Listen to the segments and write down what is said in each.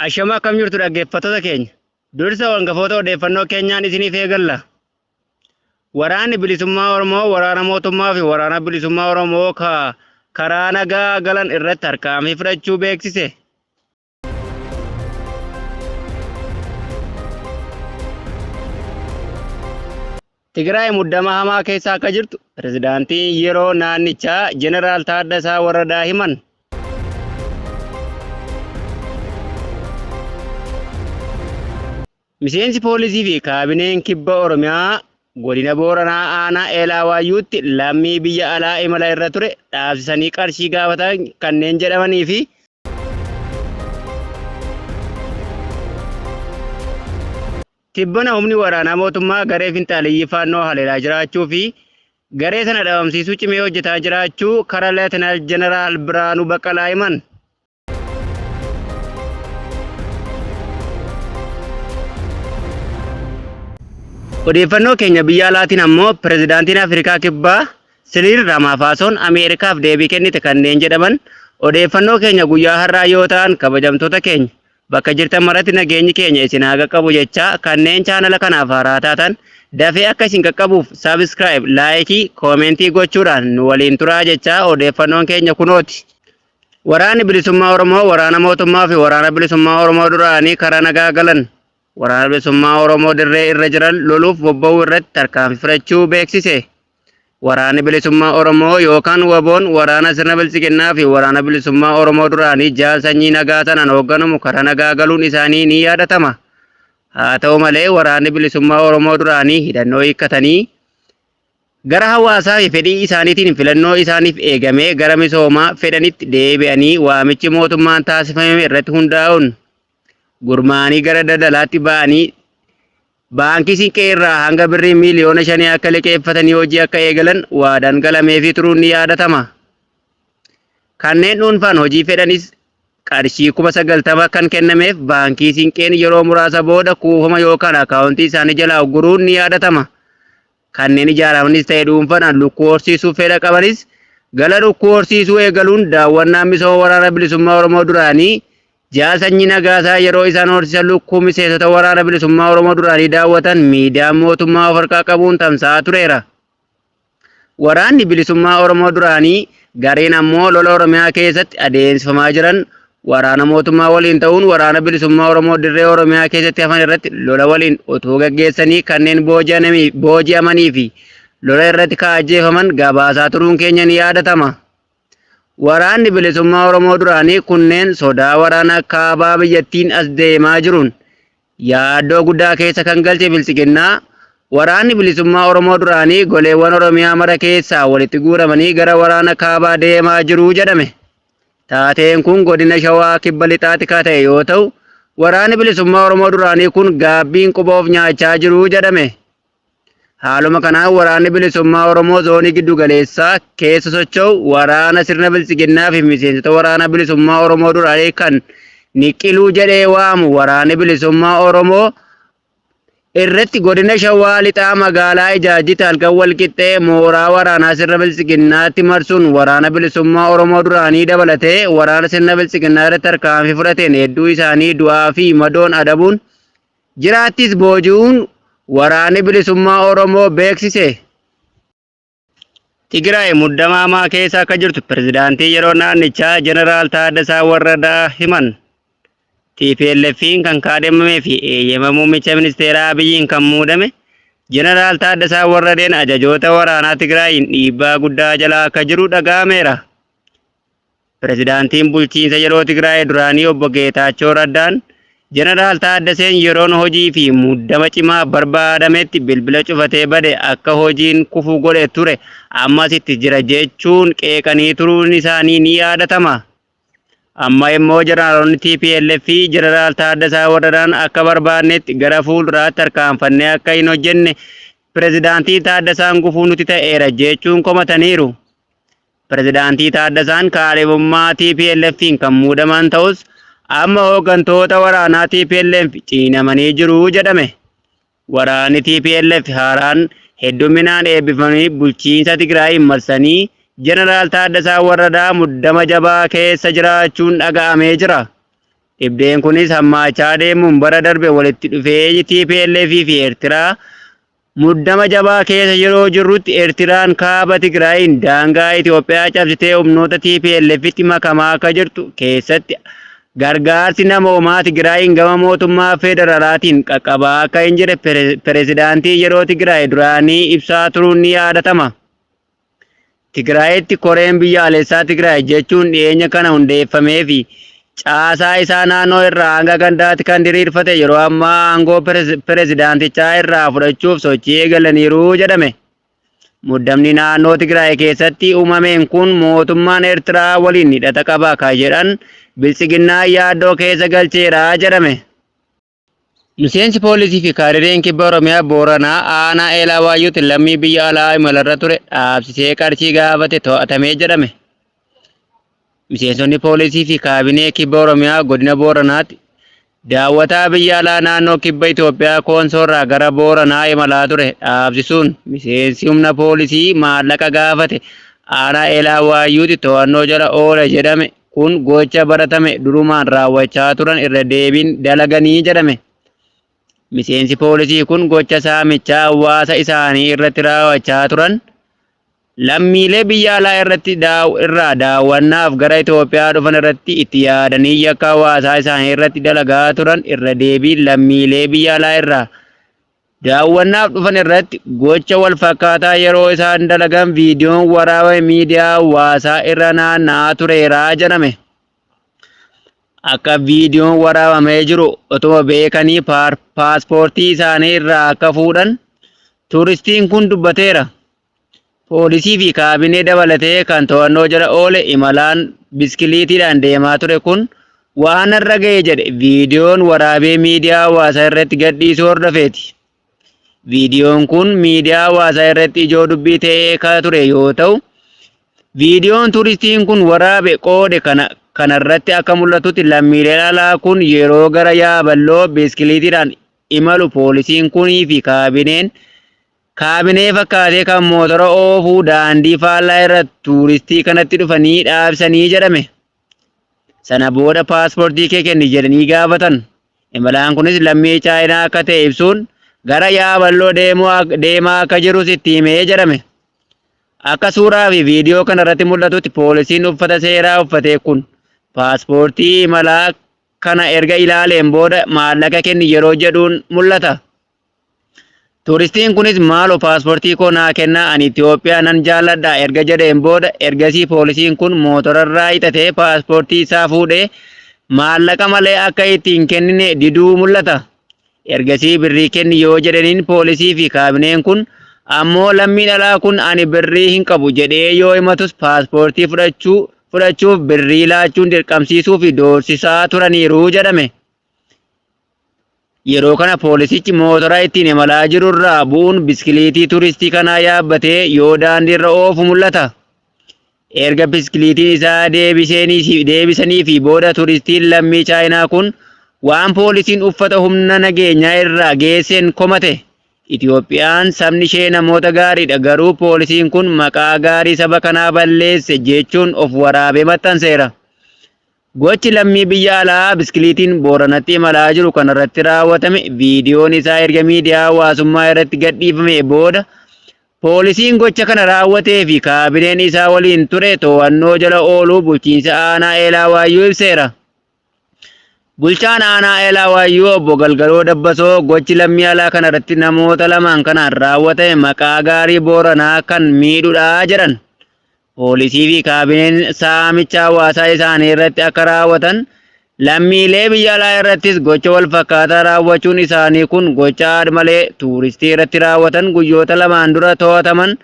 Ashama akkam jirtu dhaggeeffattoota keenya. Dursa hangafoota odeeffannoo keenyaan isiniif eegalla. Waraanni bilisummaa Oromoo waraana mootummaa fi waraana bilisummaa Oromoo ka karaa nagaa galan irratti tarkaanfii fudhachuu beeksise. Tigraay muddama hamaa keessa akka jirtu pirezidaantiin yeroo naannichaa Jeneraal Taaddasaa Warradaa himan. Miseensi poolisii fi kaabineen kibba Oromiyaa godina Booranaa aanaa Eelaa Waayyuutti lammii biyya alaa imala irra ture dhaabsisanii qarshii gaafatan kanneen jedhamanii fi Tibbana humni waraanaa mootummaa garee finxaaleyyii Faannoo haleelaa jiraachuu fi garee sana dhabamsiisuu cimee hojjetaa jiraachuu kara Leetenaal Jeneraal Biraanuu Baqqalaa himan. Odeeffannoo keenya biyya alaatiin ammoo pirezidaantiin Afrikaa Kibbaa Siriil Ramaafasoon Ameerikaaf deebii kennite kanneen jedhaman odeeffannoo keenya guyyaa har'aa yoo ta'an kabajamtoota keenya Bakka jirtan maratti nageenyi keenya isin haa qaqqabu jechaa kanneen chaanala kanaaf haaraa taatan dafee akka isin qaqqabuuf subscribe, laayikii, koomentii gochuudhaan nu waliin turaa jechaa odeeffannoon keenya kunooti. Waraanni Bilisummaa Oromoo waraana mootummaa fi waraana bilisummaa Oromoo duraanii karaa nagaa galan waraana bilisummaa Oromoo dirree irra jiran loluuf bobba'uu irratti tarkaanfii fudhachuu beeksise. Waraanni Bilisummaa Oromoo yookaan WBOn waraana sirna Biltsiginnaa fi Waraana Bilisummaa Oromoo duraanii Jaal Sanyii Nagaasanaan hoogganamu karaa nagaa galuun isaanii ni yaadatama. Haa ta'u malee Waraanni Bilisummaa Oromoo duraanii hidhannoo hiikkatanii gara hawaasaa fi fedhii isaaniitiin filannoo isaaniif eegamee gara misoomaa fedhanitti deebi'anii waamichi mootummaan taasifame irratti hundaa'uun gurmaa'anii gara daldalaatti ba'anii Baankii Siinqee irraa hanga birrii miiliyoona shanii akka liqeeffatanii hojii akka eegalan waadaan galameefii turuun ni yaadatama. Kanneen dhuunfaan hojii fedhanis qarshii 90,000 kan kennameef Baankii Siinqeen yeroo muraasa booda kuufama yookaan akaawuntii isaanii jalaa ugguruun ni yaadatama. Kanneen ijaaramanis ta'e dhuunfadhaan lukkuu horsiisuu fedha qabanis gala lukkuu horsiisuu eegaluun daawwannaa misooma Waraana Bilisummaa Oromoo duraanii Jaal Sanyii Nagaasaa yeroo isaan horsiisa lukkuu miseensota Waraana Bilisummaa Oromoo duraanii daawwatan miidiyaan mootummaa of harkaa qabuun tamsa'aa tureera. Waraanni Bilisummaa Oromoo duraanii gareen ammoo lola Oromiyaa keessatti adeemsifamaa jiran waraana mootummaa waliin ta'uun waraana bilisummaa Oromoo dirree Oromiyaa keessatti hafan irratti lola waliin utuu gaggeessanii kanneen booji'amanii fi lola irratti ka ajjeefaman gabaasaa turuun keenya ni yaadatama. Waraanni bilisummaa Oromoo duraanii kunneen sodaa waraana kaabaa biyyattiin as deemaa jiruun yaaddoo guddaa keessa kan galche Biltsiginnaa, waraanni bilisummaa Oromoo duraanii goleewwan Oromiyaa mara keessaa walitti guuramanii gara waraana kaabaa deemaa jiru jedhame. Taateen kun godina Shawaa Kibba Lixaatti ka ta'e yoo ta'u, waraanni bilisummaa Oromoo duraanii kun gaabbiin quba of nyaachaa jiru jedhame. Haaluma kanaan waraanni bilisummaa Oromoo zoonii giddu galeessaa keessa socho'u waraana sirna biltsiginnaa fi miseensota waraana bilisummaa Oromoo duraanii kan Niqiluu jedhee waamu waraanni bilisummaa Oromoo irratti godina Shawaa Lixaa magaalaa Ijaajjitti halkan walqixxee mooraa waraanaa sirna biltsiginnaatti marsuun waraana bilisummaa Oromoo duraanii dabalatee waraana sirna biltsiginnaa irratti tarkaanfii fudhateen hedduu isaanii du'aa fi madoon adabuun jiraattis booji'uun waraanni bilisummaa Oromoo beeksise. Tigraay muddama hamaa keessa akka jirtu pirezidaantii yeroo naannichaa Jeneraal Taaddasaa Warradaa himan. TPLF'n kan kaadhimamee fi eeyyama muummicha ministeeraa Abiyyiin kan muudame Jeneraal Taaddasaa Warradeen ajajoota waraanaa Tigraayiin dhiibbaa guddaa jala akka jiru dhaga'ameera. Pirezidaantiin bulchiinsa yeroo Tigraay duraanii obbo Geetaachoo Raddaan Jeneraal Taaddaseen yeroon hojii fi muddama cimaaf barbaadametti bilbila cufatee bade akka hojiin kufu godhe ture ammas itti jira jechuun qeeqanii turuun isaanii ni yaadatama. Amma immoo jeneraalonni TPLF fi Jeneraal Taaddasaa Warradaan akka barbaadnetti gara fuulduraatti tarkaanfannee akka hin hojjenne pirezidaantii Taaddasaan gufuu nuti ta'eera jechuun komataniiru. Pirezidaantii Taaddasaan kaadhimummaa TPLF'n kan muudaman ta'us amma hooggantoota waraanaa TPLF ciniinamanii jiru jedhame. Waraanni TPLF haaraan hedduminaan eebbifamanii bulchiinsa Tigraayiin marsanii Jeneraal Taaddasaa Warradaa muddama jabaa keessa jiraachuun dhaga'amee jira. Dhibdeen kunis hammaachaa deemuun bara darbe walitti dhufeenyi TPLF fi Eertiraa muddama jabaa keessa yeroo jirrutti Eertiraan kaaba Tigraayiin daangaa Itoophiyaa cabsitee humnoota TPLFtti makamaa akka jirtu keessatti gargaarsi namoomaa Tigraayiin gama mootummaa federaalaatiin qaqqabaa akka hin jirre pirezidaantii yeroo Tigraay duraanii ibsaa turuun ni yaadatama. Tigraayitti koreen biyyaalessaa Tigraay jechuun dhiyeenya kana hundeeffamee fi caasaa isaa naannoo irraa hanga gandaatti kan diriirfate yeroo ammaa aangoo pirezidaantichaa irraa fudhachuuf sochii eegalaniiru jedhame. Muddamni naannoo Tigraay keessatti uumameen kun mootummaan Eertiraa waliin hidhata qaba kan jedhan biltsiginnaa yaaddoo keessa galcheera jedhame. Miseensi poolisii fi kaadireen kibba Oromiyaa Booranaa aanaa Eelaa Waayyuutti lammii biyya alaa imalarra ture dhaabsisee qarshii gaafate to'atamee jedhame. Miseensonni poolisii fi kaabinee kibba Oromiyaa godina Booranaatti daawwataa biyya alaa naannoo kibba Itoophiyaa Koonsoorraa gara Booranaa imalaa ture dhaabsisuun miseensi humna poolisii maallaqa gaafate aanaa Eelaa Waayyuutti to'annoo jala oole jedhame kun gocha baratame durumaan raawwachaa turan irra deebiin dalaganii jedhame. Miseensi poolisii kun gocha saamichaa hawaasa isaanii irratti raawwachaa turan lammiilee biyya alaa irratti irraa daawwannaaf gara Itoophiyaa dhufan irratti itti yaadanii yakka hawaasaa isaanii irratti dalagaa turan irra deebiin lammiilee biyya alaa irraa daawwannaaf dhufan irratti gocha wal fakkaataa yeroo isaan dalagan viidiyoon waraabame miidiyaa hawaasaa irra naanna'aa tureera jedhame. Akka viidiyoon waraabamee jiru otuma beekanii paaspoortii isaanii irraa akka fuudhan tuuristiin kun dubbateera. Poolisii fi kaabinee dabalatee kan to'annoo jala oole imalaan biskiliitiidhaan deemaa ture kun waan irra ga'e jedhe viidiyoon waraabee miidiyaa hawaasaa irratti gadhiisuu hordofeeti. Viidiyoon kun miidiyaa hawaasaa irratti ijoo dubbii ta'ee kan ture yoo ta'u, viidiyoon tuuristiin kun waraabe qoode kana kanarratti akka mul'atutti lammiileen alaa kun yeroo gara Yaaballoo biskiliitiidhaan imalu poolisiin kunii fi kaabineen kaabinee fakkaatee kan mootora oofuu daandii faallaa irra tuuristii kanatti dhufanii dhaabsanii jedhame. Sana booda paaspoortii kee kenni jedhanii gaafatan. Imalaan kunis lammii Chaayinaa akka ta'e ibsuun gara Yaaballoo deemaa akka jirus itti himee jedhame. Akka suuraa fi viidiyoo kanarratti mul'atutti poolisiin uffata seeraa uffate kun paaspoortii imalaa kana erga ilaaleen booda maallaqa kenni yeroo jedhuun mul'ata. Tuuristiin kunis maaloo paaspoortii koo naa kennaa ani Itoophiyaa nan jaalladha erga jedheen booda ergasii poolisiin kun mootorarraa hiixatee paaspoortii isaa fuudhee maallaqa malee akka itti hin kennine diduu mul'ata. Ergasii birrii kenni yoo jedhaniin poolisii fi kaabineen kun ammoo lammiin alaa kun ani birrii hin qabu jedhee yoo himatus paaspoortii fudhachuuf birrii laachuun dirqamsiisuu fi doorsisaa turaniiru jedhame. Yeroo kana poolisichi mootora ittiin imalaa jirurraa bu'uun biskiliitii turistii kanaa yaabbatee yoo daandiirra oofu mul'ata. Erga biskiliitiin isaa deebisanii fi booda turistiin lammii Chaayinaa kun waan poolisiin uffata humna nageenyaa irraa geesseen komate. Itoophiyaan sabni ishee namoota gaariidha garuu poolisiin kun maqaa gaarii saba kanaa balleesse jechuun of waraabee maxxanseera. Gochi lammii biyya alaa biskiliitiin Booranatti imalaa jiru kanarratti raawwatame viidiyoon isaa erga miidiyaa hawaasummaa irratti gadhiifamee booda poolisiin gocha kana raawwatee fi kaabineen isaa waliin ture to'annoo jala ooluu bulchiinsa aanaa Eelaa Waayyuu ibseera. Bulchaan aanaa Eelaa Waayyuu obbo Galgaloo Dabbasoo gochi lammii alaa kanarratti namoota lamaan kanaan raawwatame maqaa gaarii Booranaa kan miidhudha jedhan. Poolisii fi kaabineen saamicha hawaasaa isaanii irratti akka raawwatan lammiilee biyya alaa irrattis gocha wal fakkaataa raawwachuun isaanii kun gocha aad-malee tuuristii irratti raawwatan guyyoota lamaan dura to'ataman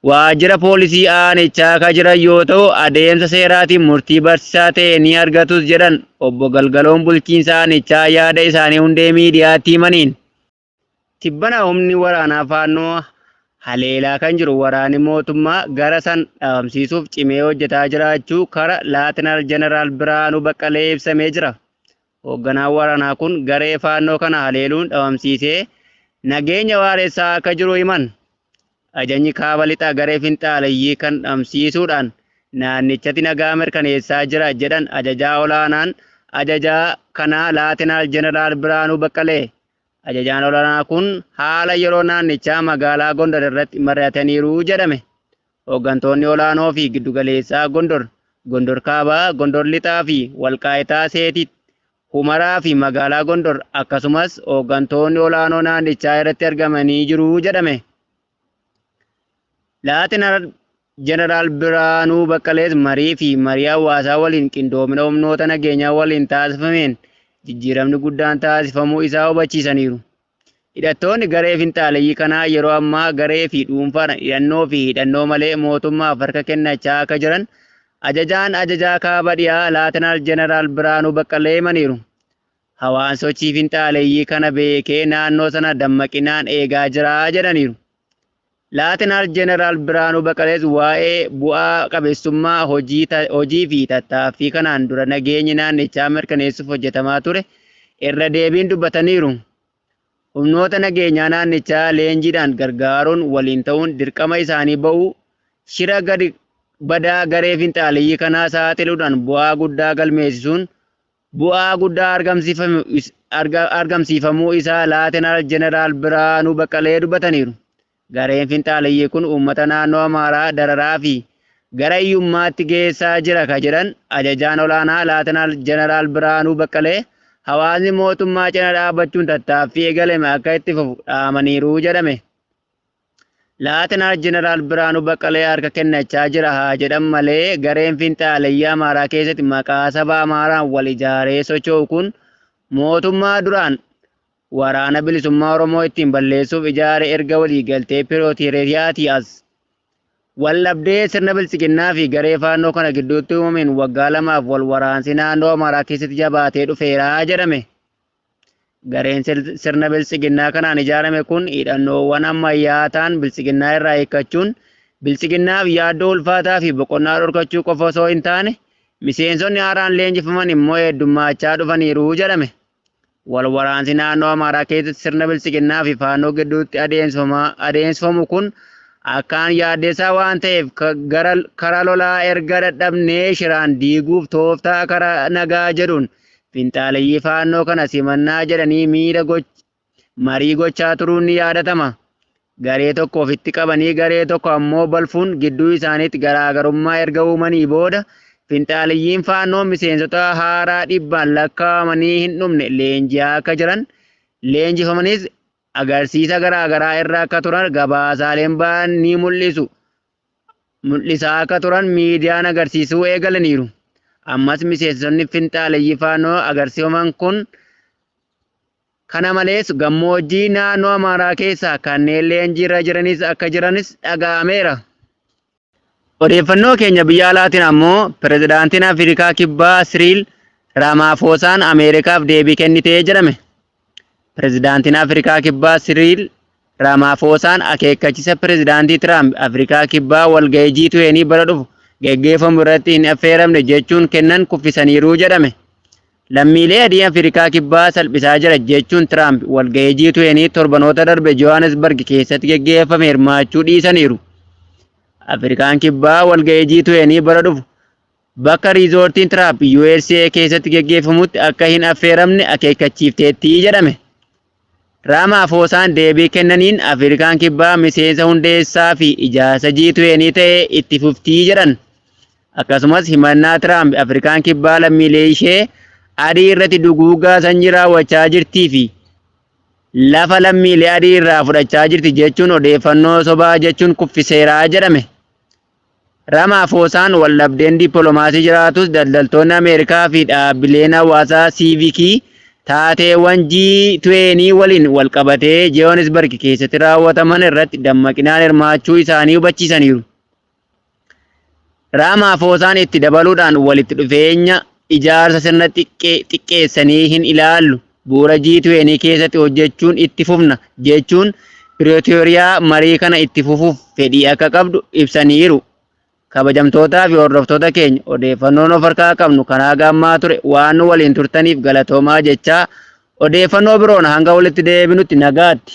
waajjira poolisii aanichaa ka jiran yoo ta'u adeemsa seeraatiin murtii barsiisaa ta'e ni argatus jedhan obbo Galgaloon bulchiinsa aanichaa yaada isaanii hundee miidiyaatti himaniin. Tibbana humni waraanaa Faannoo haleelaa kan jiru waraanni mootummaa gara san dhabamsiisuuf cimee hojjetaa jiraachuu kara Laatinaal Jeneraal Birhaanuu Baqqalee ibsamee jira. Hoogganaan waraanaa kun garee Faannoo kana haleeluun dhabamsiisee nageenya waaressaa akka jiru himan. Ajajni kaaba lixaa garee finxaaleyyii kan dhabamsiisuudhaan naannichatti nagaa mirkaneessaa jira jedhan ajajaa olaanaan ajajaa kanaa Laatenaal Jeneraal Birhaanuu Baqqalee. Ajajaan olaanaa kun haala yeroo naannichaa magaalaa Gondar irratti mari'ataniiru jedhame. Hooggantoonni olaanoo fi giddugaleessaa Gondor, Gondor Kaabaa, Gondor Lixaa fi Walqaayitaa Seetit, Humaraa fi magaalaa Gondor akkasumas hooggantoonni olaanoo naannichaa irratti argamanii jiru jedhame. Laatenaal Jeneraal Birhaanuu Baqqalees marii fi marii hawaasaa waliin qindoomina humnoota nageenyaa waliin taasifameen jijjiiramni guddaan taasifamuu isaa hubachiisaniiru. Hidhattoonni garee finxaaleyyii kanaa yeroo ammaa garee fi dhuunfaadhaan hidhannoo fi hidhannoo malee mootummaaf harka kennachaa akka jiran ajajaan ajajaa kaaba dhiyaa Laatenaal Jeneraal Birhaanuu Baqqalee himaniiru. Hawaan sochii finxaaleyyii kana beekee naannoo sana dammaqinaan eegaa jira jedhaniiru. Laatenaal Jeneraal Birhaanuu Baqqalees waa'ee bu'aa qabeessummaa hojii fi tattaaffii kanaan dura nageenyi naannichaa mirkaneessuuf hojjetamaa ture irra deebiin dubbataniiru. Humnoota nageenyaa naannichaa leenjiidhaan gargaaruun waliin ta'uun dirqama isaanii ba'uu shira gadi badaa garee finxaaleyyii kanaa saaxiluudhaan bu'aa guddaa galmeessisuun bu'aa guddaa argamsiifamuu isaa Laatenaal Jeneraal Birhaanuu Baqqalee dubbataniiru. Gareen finxaaleyyii kun uummata naannoo Amaaraa dararaa fi gara hiyyummaatti geessaa jira ka jedhan ajajaan olaanaa Laatenaal Jeneraal Birhaanuu Baqqalee hawaasni mootummaa cina dhaabbachuun tattaaffii eegalame akka itti fufu dhaamaniiru jedhame. Laatenaal Jeneraal Birhaanuu Baqqalee harka kennachaa jira haa jedhan malee gareen finxaaleyyii Amaaraa keessatti maqaa saba Amaaraan wal ijaaree socho'u kun mootummaa duraan waraana bilisummaa Oromoo ittiin balleessuuf ijaare erga waliigaltee Pirootiriyaatii as waldhabdee sirna biltsiginnaa fi garee faannoo kana gidduutti uumameen waggaa lamaaf wal waraansi naannoo Amaaraa keessatti jabaatee dhufeera jedhame. Gareen sirna biltsiginnaa kanaan ijaarame kun hidhannoowwan ammayyaa ta'an biltsiginnaa irraa hiikkachuun biltsiginnaaf yaaddoo ulfaataa fi boqonnaa dhorkachuu qofa osoo hin taane miseensonni haaraan leenjifaman immoo heddummaachaa dhufaniiru jedhame. Wal waraansi naannoo Amaaraa keessatti sirna biltsiginnaa fi faannoo gidduutti adeemsifamu kun akkaan yaaddeessaa waan ta'eef karaa lolaa erga dadhabnee shiraan diiguuf tooftaa karaa nagaa jedhuun finxaaleyyii faannoo kana simannaa jedhanii miira marii gochaa turuun ni yaadatama. Garee tokko ofitti qabanii garee tokko ammoo balfuun gidduu isaaniitti garaagarummaa erga uumanii booda finxaaleyyiin faannoo miseensota haaraa dhibbaan lakkaa'amanii hin dhumne leenji'aa akka jiran leenjifamanis agarsiisa garaagaraa irra akka turan gabaasaaleen ba'an ni mul'isu. Mul'isaa akka turan miidiyaan agarsiisuu eegalaniiru. Ammas miseensonni finxaaleyyii faannoo agarsiifaman kun kana malees gammoojjii naannoo Amaaraa keessaa kanneen leenjii irra jiranis akka jiranis dhaga'ameera. Odeeffannoo keenya biyya alaatiin ammoo pirezidaantiin Afrikaa Kibbaa Siriil Ramaafoosaan Ameerikaaf deebii kennitee jedhame. Pirezidaantiin Afrikaa Kibbaa Siriil Ramaafoosaan akeekkachiisa pirezidaantii Tiraamp Afrikaa Kibbaa walgahii G20 bara dhufu geggeeffamu irratti hin affeeramne jechuun kennan kuffisaniiru jedhame. Lammiilee adii Afrikaa Kibbaa salphisaa jira jechuun Tiraamp walgahii G20 torbanoota darbe Johannesburg keessatti geggeeffame hirmaachuu dhiisaniiru. Afrikaan Kibbaa walgahii G20 bara dhufu bakka riizoortiin Tiraamp USA keessatti geggeeffamutti akka hin affeeramne akeekkachiifteetti jedhame. Raamaafoosaan deebii kennaniin Afrikaan Kibbaa miseensa hundeessaa fi ijaarsa G20 ta'ee itti fuftii jedhan. Akkasumas himannaa Tiraamp Afrikaan Kibbaa lammiilee ishee adii irratti duguuggaa sanyii raawwachaa jirtii fi lafa lammiilee adii irraa fudhachaa jirti jechuun odeeffannoo sobaa jechuun kuffiseera jedhame. Ramaafoosaan waldhabdeen dippiloomaasii jiraatus daldaltoonni Ameerikaa fi dhaabbileen hawaasaa siivikii taateewwan G20 waliin walqabatee Johannesburg keessatti raawwataman irratti dammaqinaan hirmaachuu isaanii hubachiisaniiru. Ramaafoosaan itti dabaluudhaan walitti dhufeenya ijaarsa sirna xiqqeessanii hin ilaallu bu'uura G20 keessatti hojjechuun itti fufna jechuun Pirootooriyaa marii kana itti fufuuf fedhii akka qabdu ibsaniiru. Kabajamtootaa fi hordoftoota keenya odeeffannoon of harkaa qabnu karaa gammaa ture waan nu waliin turtaniif galatoomaa jechaa odeeffannoo biroon hanga walitti deebinutti nagaatti.